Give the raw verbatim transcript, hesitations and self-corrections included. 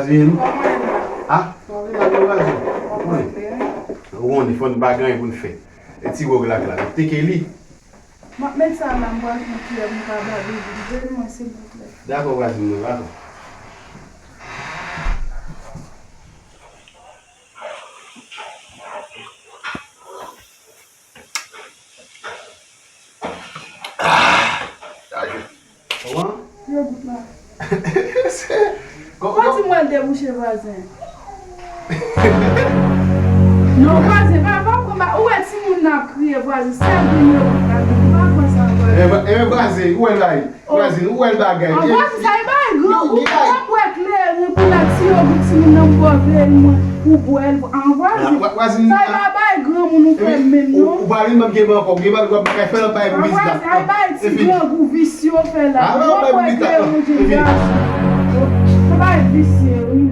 Vin. Ah, vin la, vin la. Ou konnen, fò n pa gen anyen pou n fè. E ti gwòg la, la, teke li. M ap met sa la, m pral pran kiyè pou m ka ba Bebe. Vin mwen, silvouplè. Dakò, vwazin mwen, dakò. Kòman? Yo, bout la. Kò- Kò kò- ti mwen debouche vwazen. Non, vwazen, pa, pa pran ba, ou wè timoun nan ap kriye, vwazen, sèl vin yo bout la, ou pa pran sa, vwazen. Ebyen, vwazen, ou wè la, vwazen, ou wè l bagay. An vwazen, sa e bay granmoun, ou pa kwè kleren pou la ti yo bout timoun nan pou bò veye mwen, pou bwè l, an vwazen. Vwazen, sa e pa bay granmoun ou fè menm non. Ou pa li menm gen ankò, gen bagay w ap fè l bay pou biznis la. Ay bay ti grangou visye w fè la. Mwen kwè ke ou gen gason. Ou bay visye wi.